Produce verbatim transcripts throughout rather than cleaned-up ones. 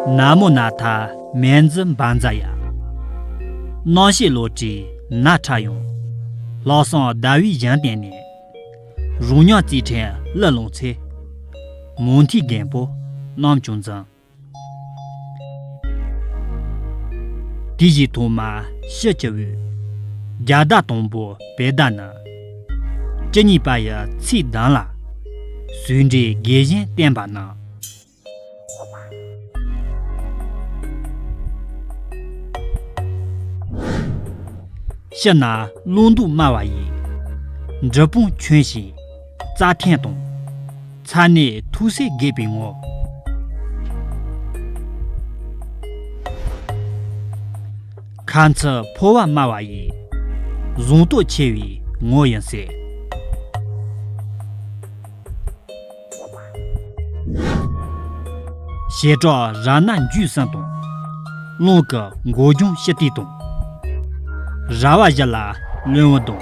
ན་མོ་ན་ཐ་མན་ཛི་བཛྲ་ཡ། རྣམ་ཤེས་བློ་གྲོས་ནཱ་ཁྲ་ཡང་། ལྷག་བསམ་ཟླ་བའི་བཞིན་བསྟན་ནས། རོ་མྱགས་རྩིས་ཕྲན་གླུ་ལོངས་ཚེ། མོ་མཐའི་རྒན་པོ་རྣམ་ཅུང་འཛིན། དེ་བཞིན་ཐོག་མ་ཕྱི་བཅུ་བོའི། རྒྱ་ཟླ་དང་པོ་བེ་ཟླ་ནི། བཅུ་གཉིས་པ་ཡི་ཚེས་བདུན་ལ། ཟུང་འབྲེལ་དགེ་བཞིན་བསྟན་པ་ནི། ཕྱི་ན་གླང་མདོག་དམར་བ་ཡི། འབྲི་སྤུངས་ཁྱོན་བཞིན་རྩྭ་ཐན་དང་། ཚ་ནས་ཐུགས་སྲས་རྒས་པའི་ངོ། ཁ་མཆུ་ཕོ་བ་དམར་བ་ཡི། གཟེངས་བསྟོད་ཆེ་བའི་ངོ་ཡིན་ཟེར། ཞེ་དྲག་ར་ན་འཇུ་སྲིན་དང་། གླང་གི་མགོ་རྒྱང་ཕྱི་བལྟས་དང་། ར་བ་བཞི་ལ་རློན་བུ་དང་།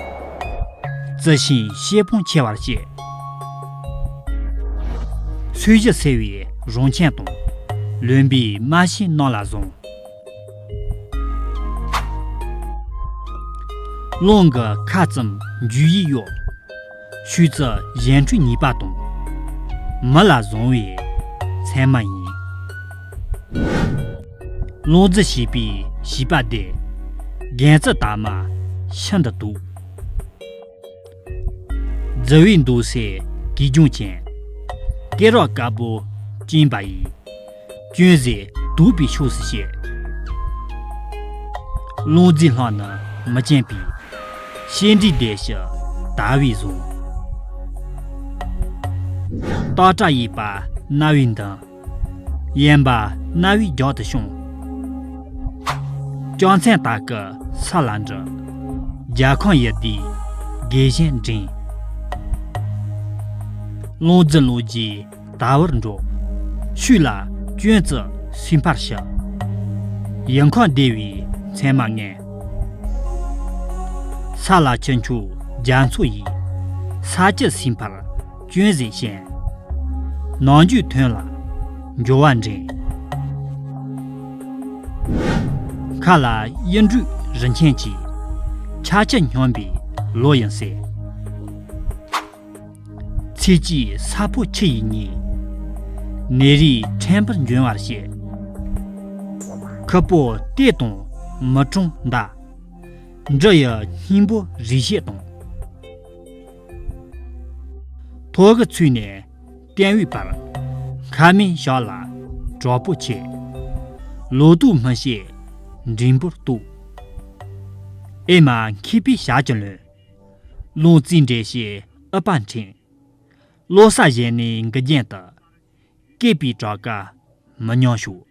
རྩི་ཤིང་ཤེལ་སྤང་ཆེ་བར་བཤད། སོས་བཞི་སེར་བའི་རང་ཆེན་དང་། རློན་པའི་རྨ་བྱའི་ནང་ལ་བཟུང་། གླང་གི་ཁ་ཙམ་འཇུ་ཡིས་གཡོགས། ཤུལ་ཙི་གཞན་འཕྲུལ་ཉེས་པ་དང་། མི་ལ་བཟང་བའི་མཚན་མ་ཡིན། གླང་རྫི་བྱིས་པའི་བྱིས་པ་སྡེ། རྒན་རྩི་དར་མ་ཤིན་ཏུ་སྡུག། རྫི་བོའི་མདོག་སེར་གོས་ལྗང་ཅན། སྐེ་རགས་དཀར་པོ་བཅིངས་པ་ཡིས། སྐྱོན་ཟད་དུག་པའི་ཕྱོགས་སུ་བཤད། གླང་རྫིའི་ལྷམ་ནི་མི་སྐྱེན་པའི། ཤེལ་འབྲས་སྡེ་བཞི་དར་བས་བཟུང་། སྟག་སྒྲ་ཡིས་པ་རྣ་བའི་མདུན། གཡན་པ་རྣ་བའི་རྒྱབ་ཏུ་ཤོང་། ལྕགས་ཚན་དར་གྱི་ས་ལ་འབྲི། རྒྱལ་ཁམས་ཡི་དྭགས་དགེ་བཞིན་འདྲེན། གླང་རྫི་ལོ་རྒྱུས་དར་བར་འགྲོ། ཤུལ་ལ་སྐྱོན་རྩི་སུས་འཕར་ཞི། ཡུལ་ཁམས་བདེ་བའི་མཚན་མ་ངན། ས་ལ་ཁྱུ་མཆོག་རྒྱ་མཚོ་ཡིས། ས་བཅུད་སུས་འཕར་སྐྱོན་ཟད་ཞན། ནམ་རྒྱུན་ཐོན་ལ་འབྱོར་བ་འདྲེན། ཁ་ལ་གཡུ་འབྲུག་རི་མཁན་གྱི། ཆར་ཆུ་སྙོམས་པའི་ལོ་ཡིན་ཟེར། ཚེས་གཅིག་ས་ཕོ་ཁྱི་ཡི་ཉིན། ནད་རིགས་ཕྲན་བུ་འབྱུང་བར་བཤད། ཁུ་པོ་ལྟས་དང་མི་གྲངས་འདའ། འབྲུ་ཡི་སྙིང་པོ་རིགས་བཞི་དང་། ཐོག་གི་ཚུལ་ནས་བསྟན་འོས་པར། ཁ་མིན་ཞག་ལ་དྲག་པོ་ཆེ། ལོ་ཏོག་མི་ཤེས་འབྲིང་པོར་གཏུག། ཨེ་མ་མཁས་པའི་ཞལ་གྱི་ལོན། གླང་རྩིས་འགྲེལ་བྱེད་ཨུ་པ་འཕྲིན། བློ་གསལ་གཞན་ནས་འགུལ་རྒྱན་དུ། སྐད་པའི་གྲགས་ཀ་མི་ཉམས་ཤོག།